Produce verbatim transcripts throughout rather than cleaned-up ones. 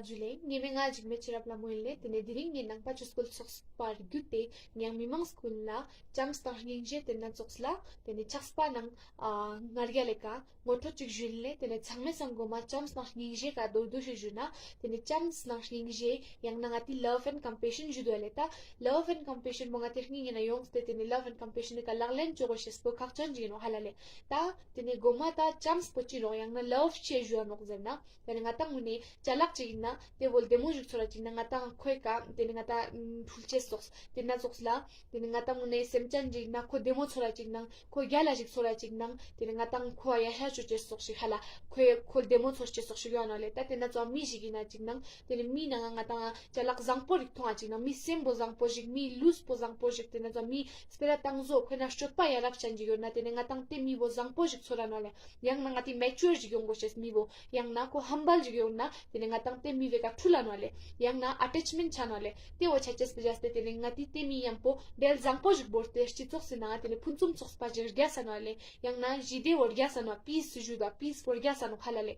ཇུ་ལེ། ངའི་མིང་ང་འཇིགས་མེད་ཤེས་རབ་ལྷ་མོ་ཡིན་ལེ། ཏེ་ནེ་དེ་རིང་ངའི་ནང་པ་ཆོས་སྐུལ་ཚོགས་པ་བརྒྱུད་དེ་ངའང་མི་མང་ཀུན་ལ་བྱམས་དང་སྙིང་རྗེ་ཏེ་ན་ཙོགས་ལ་ཏེ་ནེ་ཆགས་པ་ནང་ཨ་ང་རྒྱལ་ལེ་ཀ་ངོ་སྤྲོད་ཅིག་ཞུ་ཡིན་ལེ། ཏེ་ནེ་ཚང་མའི་སང་གོ་མ་བྱམས་དང་སྙིང་རྗེ་ཀ་མདོར་བསྡུས་ཤིག་ཞུ་ན། ཏེ་ནེ་བྱམས་དང་སྙིང་རྗེ་ཡང་ན་ང་ཏི་love and compassion ཞུ་དུག་ལེ། ད་love and compassion པོ་ང་ཏི་སྙིང་ངི་ནང་ཡོངས་ཏེ་ཏེ་ནེ་love and compassion ཀ་ལག་ལེན་ཅོ་གོ་ཤེས་པོ་ཁག་ཅན་ཞིག་ཨིན་ནོག་ཧ་ལ་ལེ། ད་ཏེ་ནེ་གོ་མ་ད་བྱམས་པོ་ཅི་ནོག་ཡང་ན་love ཅི་ཞུའ་ནོག་ཟེར་ན། ཏེ་ནེ་ང་ཏང་ངུན་ནེ་ཅ་ལག་ཅིག་ཨིན་ན་ཏེ་བོ་བདེ་མོ་ཞིག་ཚོར་ར་ཅིག་ན་ང་ཏང་ཁོའི་ཀ་ཏེ་ནེ་ང་ཏང་ཕུལ་ཅེས་ཙོགས་ཏེ་ན་ཙོགས་ལ། ཏེ་ནེ་ང་ཏང་ངུན་ནེ་སེམས་ཅན་ཅིག་ན་ཁོ་བདེ་མོ་ཚོར་ར་ཅིག་ན་ཁོ་རྒྱལ་ལ་ཞིག་ཚོར་ར་ཅིག་ན་ཏེ་ནེ་ང་ཏང་ཁོ་ཡ་ཤ་ཅོ་ཅེས་ཙོགས་ཤིག་ཧ་ལ་ཁོའི་ཁོ་བདེ་མོ་ཚོར་ཅེས་ཙོགས་ཤིག་ཡོད་ནོག་ལེ། ད་ཏེ་ན་ཙོགས་མི་ཞིག་ཨིན་ན་ཅིག་ན་ཏེ་ནེ་མི་ནང་ང་ང་ཏང་ཅ་ལག་བཟང་པོ་རིག་ཐོང་ང་ཅིག་ན་མི་སེམས་པོ་བཟང་པོ་ཞིག་མི་ལུས་པོ་བཟང་པོ་ཞིག་ཏེ་ན་ཙོགས་མི་སྤེ་ར་ཏང་ཟོ་ཁོ་ན་སྤྱོད་པ་ཡ་རབས་ཅན་ཅིག་ཡོད་ན་ཏེ་ནེ་ང་ཏང་ཏེ་མི་བོ་བཟང་པོ་ཞིག་ཚོར་ར་ནོག་ལེ། ཡང་ན་ང་ཏི་མེ་ཅུར་ཞིག་ཡོང་གོ་ཤེས་མི་བོ། ཡང་ན་ཁོ་ཧམ་བལ་ཞིག་ཡོང་ན་ཏེ་ནེ་ང་ཏང་ཏེ་མི་བོའི་ཀ་ཐུལ་ལ་ནོག་ལེ། ཡང་ན་ཨ་ཊེཆ་མེནཊ་ཆ་ནོག་ལེ། ཏེ་བོ་ཆ་ཅེས་པོ་ཅོས་ཏེ་ཏེ་ནེ་ང་ཏི་ཏེ་མི་ཉམ་པོ་འབྲེལ་བཟང་པོ་ཞིག་བོར་ཏེ་སྤྱི་ཚོགས་སི་ནང་ཏེ་ནེ་ཕུན་སུམ་ཚོགས་པ་ཞིག་རྒྱས་ས་ནོག་ལེ། ཡང་ན་ཞི་བདེ་བོ་རྒྱས་ས་ནོག་པིས་ཞུ་ད་པིས་བོ་རྒྱས་ས་ནོག་ཧ་ལ་ལེ།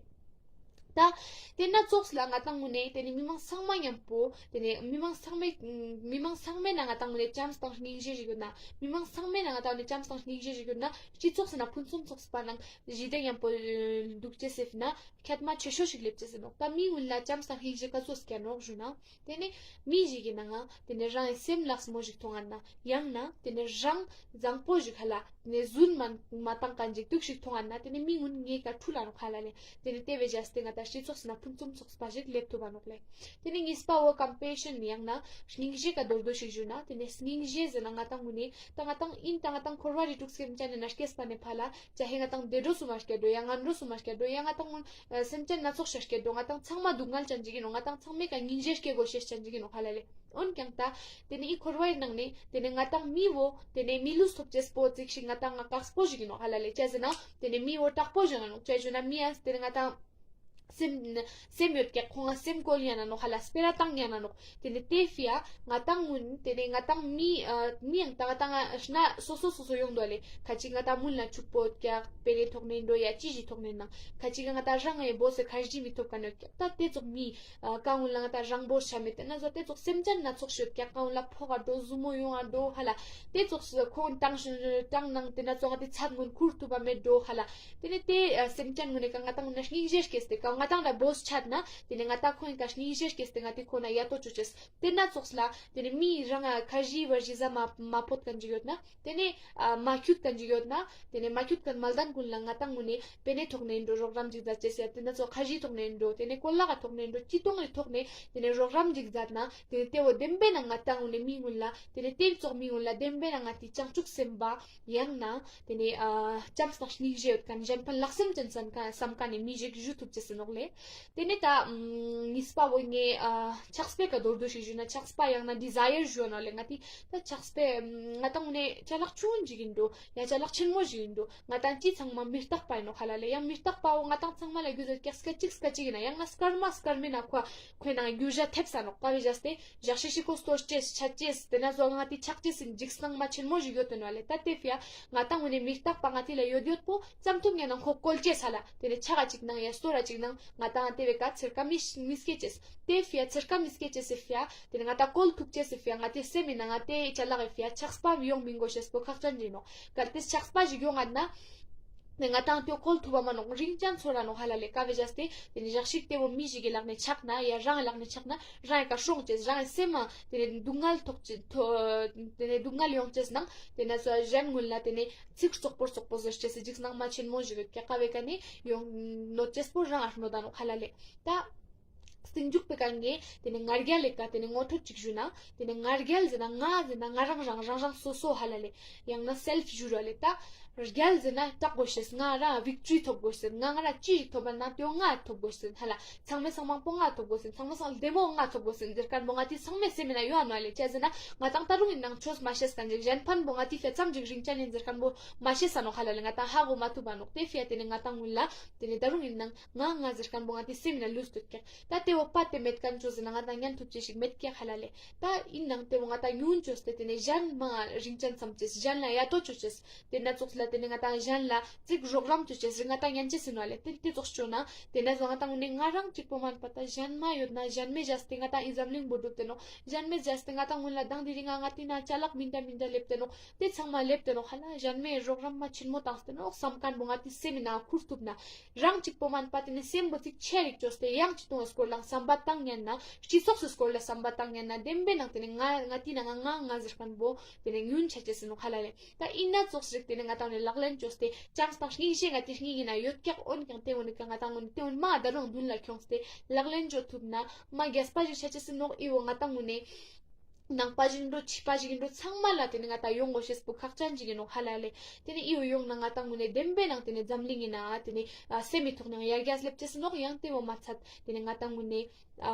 ད་ཏེ་ན་ཙོགས་ལ་ང་ཏང་ངུན་ནེ་ཏེ་ནེ་མི་མང་ཚང་མ་ཉམ་པོ་ཏེ་ནེ་མི་མང་ཚང་མའི་མི་མང་ཚང་མའི་ནང་ང་ཏང་ངུན་ནེ་བྱམས་དང་སྙིང་རྗེ་ཞིག་ཡོད་ན་མི་མང་ཚང་མའི་ནང་ང་ཏང་ངུན་ནེ་བྱམས་དང་སྙིང་རྗེ་ཞིག་ཡོད་ན་སྤྱི་ཚོགས་སི་ནང་ཕུན་སུམ་ཚོགས་པ་ནང་ཞི་བདེ་ཉམ་པོ་འདུག་ཅེས་སི་ན་ཁྱད་མ་ཆེ་ཤོས་ཤིག་ལེབ་ཅེས་ཨིན་ནོག་ད་མི་ངུན་ལ་བྱམས་དང་སྙིང་རྗེ་ཀ་ཙོགས་སྐྱེ་ནོག་ཞུ་ན། ཏེ་ནེ་མི་ཞིག་གི་ནང་ང་ཏེ་ནེ་རང་ངི་སེམས་ལགས་མོ་ཞིག་ཐོང་ང་ན་ཡང་ན་ཏེ་ནེ་རང་བཟང་པོ་ཞིག་ཧ་ལ་ཏེ་ནེ་རྫུན་མ་མ་ཏང་ཁན་ཞིག་དུག་ཞིག་ཐོང་ང་ན་ཏེ་ནེ་མི་ངུན་ངའི་ཀ་ཐུལ་ལ་ནོག་ཧ་ལ་ལེ། ཏེ་ནེ་ཏེ་བོའི་ཅོས་ཏེ་ང་ཏང་སྤྱི་ཚོགས་སི་ནང་ཕུན་སུམ་ཚོགས་པ་ཞིག་ལེབ་ཐུབ་བ་ནོག་ལེ། ཏེ་ནེ་གཉིས་པ་བོ་ཀམ་པེ་ཤན་ཡང་ན་སྙིང་རྗེ་ཀ་མདོར་བསྡུས་ཤིག་ཞུ་ན་ཏེ་ནེ་སྙིང་རྗེ་ཟེར་ན་ང་ཏང་ངུན་ནེ་ད་ང་ཏང་ཨིན་ད་ང་ཏང་འཁོར་བ་རིགས་དྲུག་སེམས་ཅན་ནི་ནང་སྐྱེས་པ་ནེ་ཕར་ལ་ཅ་ཧེ་ང་ཏང་བདེ་འགྲོ་སུ་མ་སྐྱེ་འགྲོ་ཡ་ངན་འགྲོ་སུ་མ་སྐྱེ་འགྲོ་ཡ་ང་ཏང་ངུན་སེམས་ཅན་སྣ་ཚོགས་ཤིག་སྐྱེ་འགྲོ་ང་ཏང་ཚང་མ་སྡུག་བསྔལ་ཅན་ཅིག་ཨིན་ནོག་ང་ཏང་ཚང་མའི་ཀ་སྙིང་རྗེ་སྐྱེ་གོ་ཤེས་ཅན་ཅིག་ཨིན་ནོག་ཧ་ལ་ལེ། འོན་ཀྱང་ད་ཏེ་ནེ་འི་འཁོར་བའི་ནང་ནེ་ཏེ་ནེ་ང་ཏང་མི་བོ་ཏེ་ནེ་མི་ལུས་ཐོབ་ཅེས་པོ་ཅིག་ཤིག་ང་ཏང་ང་ཀགས་པོ་ཞིག་ཨིན་ནོག་ཧ་ལ་ལེ། ཅི་ཟེར་ན་ཏེ་ནེ་མི་བོ་དྲག་པོ་ཞིག་ཨིན་ནོག་ཅི་ཟེར་ན་མི་ཡ་ཏེ་ནེ་ང་ཏང་སེམས་སེམས་ཡོད་ཀྱག་ཁོང་ང་སེམས་བཀོལ་ཉན་ན་ནོག་ཧ་ལ་སྤེ་ར་ཏང་ཉན་ན་ནོག་ཏེ་ནེ་ཏེ་ཕི་ཡ་ང་ཏང་ངུན་ཏེ་ནེ་ང་ཏང་མི་ཨ་མི་ཡང་ད་ང་ཏང་ང་སྣ་སོ་སོ་སོ་སོ་ཡོང་དུག་ལེ། ཁ་ཅིག་ང་ཏང་མུན་ལ་ཆུག་པོ་ཀྱག་པེ་ནེ་ཐོག་ནེ་འགྲོ་ཡ་ཅི་ཞིག་ཐོག་ནེ་ནང་ཁ་ཅིག་ང་ཏང་རང་ངི་བོ་སེ་ཁར་ཇི་མི་ཐོབ་ཀ་ནོག་ཀྱག་ད་ཏེ་ཙོགས་མི་ཨ་ཀ་ངུན་ལ་ང་ཏང་རང་བོ་ཤ་མེད་ཏེ་ན་ཟོ་ཏེ་ཙོགས་སེམས་ཅན་སྣ་ཚོགས་ཤིག་ཀྱག་ཀ་ངུན་ལ་ཕོག་ག་འགྲོ་ཟུ་མོ་ཡོང་ང་འགྲོ་ཧ་ལ་ཏེ་ཙོགས་སུ་ཁོང་ཏང་ཏང་ནང་ཏེ་ན་ཙོགས་ང་ཏི་ཚད་ངུན་ཁུར་ཐུབ་པ་མེད་འགྲོ་ཧ་ལ། ཏེ་ནེ་ཏེ་ཨ་སེམས་ཅན་ངུན་ནེ་ཀ་ང་ཏང་ངུན་ན་སྙིང་རྗེ་སྐྱེས་ཏེ་ཀ་ང་ཏང་ལ་བོས་ཆད་ན་ཏེ་ནེ་ང་ཏང་ཁོང་ངི་ཀ་སྙིང་རྗེ་སྐྱེས་ཏེ་ང་ཏི་ཁོ་ན་ཡ་ཏོ་ཅོ་ཅེས། ཏེ་ན་ཙོགས་ལ་ཏེ་ནེ་མི་རང་ང་ཁར་ཇི་བར་ཇི་ཟ་མ་མ་ཕོད་ཁན་ཅིག་ཡོད་ན་ཏེ་ནེ་ཨ་མ་ཁྱུད་ཁན་ཅིག་ཡོད་ན་ཏེ་ནེ་མ་ཁྱུད་ཁན་མ་ལྡན་ཀུན་ལ་ང་ཏང་ངུན་ནེ་པེ་ནེ་ཐོག་ནེ་འགྲོ་རོགས་རམ་ཅིག་མཛད་ཅེས་ཡ་ཏེ་ན་ཙོགས་ཁར་ཇི་ཐོག་ནེ་འགྲོ་ཏེ་ནེ་ཀོ་ལག་ག་ཐོག་ནེ་འགྲོ་ཅི་ཐོག་ནེ་ཐོག་ནེ་ཏེ་ནེ་རོགས་རམ་ཅིག་མཛད་ན་ཏེ་ནེ་ཏེ་བོ་བདེན་པའི་ནང་ང་ཏང་ངུན་ནེ་མི་ངུན་ལ་ཏེ་ནེ་ཏེ་ཙོགས་མི་ངུན་ལ་བདེན་པའི་ནང་ང་ཏི་བྱང་ཆུབ་སེམས་དཔའ་ཡང་ན་ཏེ་ནེ་ཨ་བྱམས་དང་སྙིང་རྗེ་ཡོད་ཁན་གཞན་ཕན་ལྷག་སེམས་ཅན་སམ་ཁན་སམ་ཁན་ནི་མི་ཞིག་ཞུ་ཐུབ་ཅེས་ཨིན་ནོག་ལེ། ཏེ་ནེ་ད་ཨམ་གཉིས་པ་བོ་ངའེ་ཨ་ཆགས་པའི་ཀ་མདོར་བསྡུས་ཤིག་ཞུ་ན་ཆགས་པ་ཡང་ན་ཌི་ཛའི་ཡར་ཞུའ་ནོག་ལེ། ང་ཏི་ད་ཆགས་པའི་ཨམ་ང་ཏང་ངུན་ནེ་ཅ་ལག་ཆུང་ངུན་ཞིག་ཨིན་འགྲོ་ཡ་ཅ་ལག་ཆེན་མོ་ཞིག་ཨིན་འགྲོ་ང་ཏང་ཅི་ཚང་མ་མི་རྟག་པ་ཨིན་ནོག་ཧ་ལ་ལེ། ཡང་མི་རྟག་པ་བོ་ང་ཏང་ཚང་མ་ལ་རྒྱུས་ཡོད་ཀྱག་སྐད་ཅིག་སྐད་ཅིག་ཨིན་ན་ཡང་ན་སྐར་མ་སྐར་མའི་ནང་ཁོ་ཁོའི་ནང་རྒྱུས་ཐེབས་ས་ནོག་པ་བོའི་ཅོས་ཏེ་ཞག་ཤིག་ཤིག་ཁོ་སྟོར་ཅེས་ཆད་ཅེས་ཏེ་ན་ཙོགས་ང་ཏི་ཆགས་ཅེས་སི་འཇིགས་སྣང་མ་ཆེན་མོ་ཞིག་ཡོད་དེ་ནོག་ལེ། ད་ཏེ་ཕི་ཡ་ང་ཏང་ངུན་ནེ་མི་རྟག་པ་ང་ཏི་ལ་ཡོད་ཡོད་པོ་ཙམ་ཐུབ་ཉན་ན་ཁོ་བཀོལ་ཅེས་ཧ་ལ་ཏེ་ནེ་ཆག་ག་ཅིག་ནང་ཡ་སྟོར་ར་ཅིག་ནང་ང་ཏང་ཏེ་བོའི་ཀ་ཚེར་ཀ་མི་མི་སྐྱེ་ཅེས། ཏེ་ཕི་ཡ་ཚེར་ཀ་མི་སྐྱེ་ཅེས་སི་ཕི་ཡ་ཏེ་ནེ་ང་ཏང་བཀོལ་ཐུབ་ཅེས་སི་ཕི་ཡ་ང་ཏི་སེམས་སི་ནང་ང་ཏེ་ཅ་ལག་གི་ཕི་ཡ་ཆགས་པ་ཡོང་མི་གོ་ཤེས་པོ་ཁག་ཅན་ཨིན་ནོག་གལ་ཏེ་ཆགས་པ་ཞིག་ཡོང་ང་ན། ཏེ་ང་ཏང་ཏེ་བཀོལ་ཐུབ་བ་མ་ནོག་རིང་ཅན་ཚོར་ར་ནོག་ཧ་ལ་ལེ། ཀ་བོའི་ཅོས་ཏེ་ཏེ་ནེ་ཞག་ཤིག་ཏེ་བོ་མི་ཞིག་གི་ལག་ནེ་ཆག་ན་ཡ་རང་ལག་ནེ་ཆག་ན་རང་ཡི་ཀ་སྲོང་ཅེས་རང་ཡི་སེམས་མ་ཏེ་ནེ་སྡུག་བསྔལ་ཐོག་ཅེས་ཐོ་ཏེ་ནེ་སྡུག་བསྔལ་ཡོང་ཅེས་ནང་ཏེ་ན་ཙོགས་གཞན་ངུན་ལ་ཏེ་ནེ་ཚིག་རྩོག་པོ་རྩོག་པོ་ཟེར་ཅེས་སི་འཇིགས་སྣང་མ་ཆེན་མོ་ཞིག་ཡོད་ཀྱག་ཀ་བོའི་ཀ་ནེ་ཡོང་ནོག་ཅེས་པོ་རང་ཨ་ནོག་ད་ནོག་ཧ་ལ་ལེ། ད་སྟིང་མཇུག་པའི་ཀ་ངའེ་ཏེ་ནེ་ང་རྒྱལ་ལེ་ཀ་ཏེ་ནེ་ངོ་སྤྲོད་ཅིག་ཞུ་ན། ཏེ་ནེ་ང་རྒྱལ་ཟེར་ན་ང་ཟེར་ན་ང་རང་རང་རང་རང་སོ་སོ་ཧ་ལ་ལེ། ཡང་ན་སེལཕ་ཞུ་ར་ལེ། ད་རྒྱལ་ཟེར་ན་དྲག་གོ་ཤེས་ང་རང་བིག་ཊོ་རི་ཐོབ་གོ་ཤེས་ང་ང་རང་ཅི་ཞིག་ཐོབ་ན་ཏེ་བོ་ང་ཐོབ་གོ་ཤེས་ཧ་ལ། ཚང་མའི་སང་མང་པོ་ང་ཐོབ་གོ་ཤེས་ཚང་མའི་སང་བདེ་མོ་ང་ཐོབ་གོ་ཤེས་ཟེར་ཁན་བོ་ང་ཏི་ཚང་མའི་སེམས་ནང་ཡོད་ནོག་ལེ། ཅི་ཟེར་ན་ང་ཏང་ད་རུང་ཨིན་ནང་ཆོས་མ་ཤེས་ཁན་ཅིག་གཞན་ཕན་བོ་ང་ཏི་ཕི་ཙམ་ཅིག་རིན་ཅན་ཨིན་ཟེར་ཁན་བོ་མ་ཤེས་ས་ནོག་ཧ་ལ་ལེ། ང་ཏང་ཧ་གོ་མ་ཐུབ་བ་ནོག་ཏེ་ཕི་ཡ་ཏེ་ནེ་ང་ཏང་ངུན་ལ་ཏེ་ནེ་ད་རུང་ཨིན་ནང་ང་ང་ཟེར་ཁན་བོ་ང་ཏི་སེམས་ནང་ལུས་ཏེ་ཡོད་ཀྱག་ད་ཏེ་བོ་པ་ཏེ་མེད་ཁན་ཅོས་ཟེར་ན་ང་ཏང་ཉན་ཐུབ་ཅེས་ཤིག་མེད་ཀྱག་ཧ་ལ་ལེ། ད་ཨིན་ནང་ཏེ་བོ་ང་ཏང་ཉུང་ཅོས་ཏེ་ཏེ་ནེ་གཞན་མ་རིན་ཅན་སམ་ཅེས་གཞན་ལ་ཡ་ཏོ་ཅོ་ཅེས་ཏེ་ན་ཙོགས་ལ། ཏེ་ནེ་ང་ཏང་གཞན་ལ་ཅིག་རོགས་རམ་ཅོ་ཅེས་རིགས་ང་ཏང་ཉན་ཅེས་ཨིན་ནོག་ལེ། ཏེ་ཏེ་ཙོགས་ཅོ་ན་ཏེ་ནེ་ང་ཏང་ངུན་ནེ་ང་རང་གཅིག་པོ་མན་པ་ཏ་གཞན་མ་ཡོད་ན་གཞན་མའི་ཅོས་ཏེ་ང་ཏང་ཨི་འཛམ་གླིང་བོ་གྲུབ་ཏེ་ནོག། གཞན་མའི་ཅོས་ཏེ་ང་ཏང་ངུན་ལ་དང་དེ་རིང་ང་ང་ཏི་ན་ཅ་ལག་མི་འདྲ་མི་འདྲ་ལེབས་ཏེ་ནོག། ཏེ་ཚང་མ་ལེབས་ཏེ་ནོག་ཧ་ལ། གཞན་མའི་རོགས་རམ་མ་ཆེན་མོ་བཏང་སྟེ་ནོག་སམ་ཁན་བོ་ང་ཏི་སེམས་ནང་ཁུར་ཐུབ་ན། རང་གཅིག་པོ་མན་པ་ཏེ་ནེ་སེམས་པོ་ཅིག་ཆེ་རིག་ཅོས་ཏེ་ཡང་ཅི་ཏོང་སྐོར་ལ་སམ་པ་བཏང་ཉན་ན་སྤྱི་ཚོགས་སི་སྐོར་ལ་སམ་པ་བཏང་ཉན་ན་བདེན་པའི་ནང་ཏེ་ནེ་ང་ང་ཏི་ན་ང་ང་ང་ཟེར་ཁན་བོ་ཏེ་ནེ་ཉུང་ཆ་ཅེས་ཨིན་ནོག་ཧ་ལ་ལེ། ཏ་ཨིན་ན་ཙོགས་རིགས་ཏེ་ནེ་ང་ཏང་ངུན་ནེ་ལག་ལེན་ཅོས་ཏེ་ཅམས་དང་སྙིང་རྗེ་ང་ཏི་སྙིང་ཨིན་ན་ཡོད་ཀྱག། འོན་ཀྱང་ཏེ་འོ་ནི་ཀ་ང་ཏང་ངུན་ནེ་ཏེ་འོ་ནི་མ་ད་རུང་མདུན་ལ་ཁྱོངས་ཏེ་ལག་ལེན་ཅོ་ཐུབ་ན་མ་རྒྱས་པ་ཞིག་ཆ་ཅེས་ཨིན་ནོག། ཨི་བོ་ང་ཏང་ངུན་ནེ་ནང་པ་ཞིག་ཨིན་འགྲོ་ཕྱི་པ་ཞིག་ཨིན་འགྲོ་ཚང་མ་ལ་ཏེ་ནེ་ང་ཏང་ཡོང་དགོས་ཤེས་པོ་ཁག་ཅན་ཞིག་ཨིན་ནོག་ཧ་ལ་ལེ། ཏེ་ནེ་ཨི་བོ་ཡོང་ན་ང་ཏང་ངུན་ནེ་བདེན་པའི་ནང་ཏེ་ནེ་འཛམ་གླིང་ཨིན་ན་ཏེ་ནེ་ཨ་སེམས་མི་ཐོག་ནེ་ཡར་རྒྱས་ལེབ་ཅེས་ཨིན་ནོག། ཡང་ཏེ་བོ་མ་ཚད་ཏེ་ནེ་ང་ཏང་ངུན་ནེ་ཨ་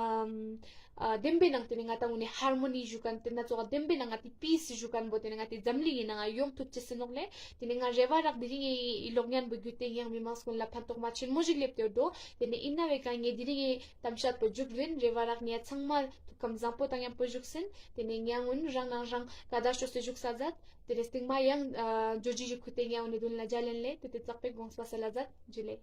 ཨ་བདེན་པའི་ནང་ཏེ་ནེ་ང་ཏང་ངུན་ནེ་ཧར་མོ་ནི་ཞུ་ཁན་ཏེ་ན་ཙོགས་བདེན་པའི་ནང་ང་ཏི་པིས་ཞུ་ཁན་བོ་ཏེ་ནེ་ང་ཏི་འཛམ་གླིང་ཨིན་ན་ཡོང་ཐུབ་ཅེས་ཨིན་ནོག་ལེ། ཏེ་ནེ་ང་རེ་བ་རག་དེ་རིང་ངི་ལོག་ཉན་བོ་གྱུད་ཏེ་ཡང་མི་མང་སྐུན་ལ་ཕན་ཐོགས་མ་ཆེན་མོ་ཞིག་ལེབས་ཏེ་འདུག། ཏེ་ནེ་ཨིན་ན་བའི་ཀ་ངའི་དེ་རིང་ངི་གཏམ་བཤད་པོ་མཇུག་རིན། རེ་བ་རག་ངའི་ཚང་མ་ཐུགས་ཁམས་བཟང་པོ་དང་ཉམ་པོ་བཞུགས་སིན། ཏེ་ནེ་ཉང་ངུན་རང་ནང་རང་ཀ་དར་ཅོས་ཏེ་བཞུགས་ས་མཛད། ཏེ་ནེ་སྟིང་མ་ཡང་ཨ་ཇོ་ཇི་ཞིག་ཁུ་ཏེ་ཉང་ངུན་ནི་དུན་ལ་མཇལ་ལེན་ལེ། ཏེ་ཏེ་ཙག་པེ་དགོངས་པ་སལ་ལ་མཛད། ཇུ་ལེ།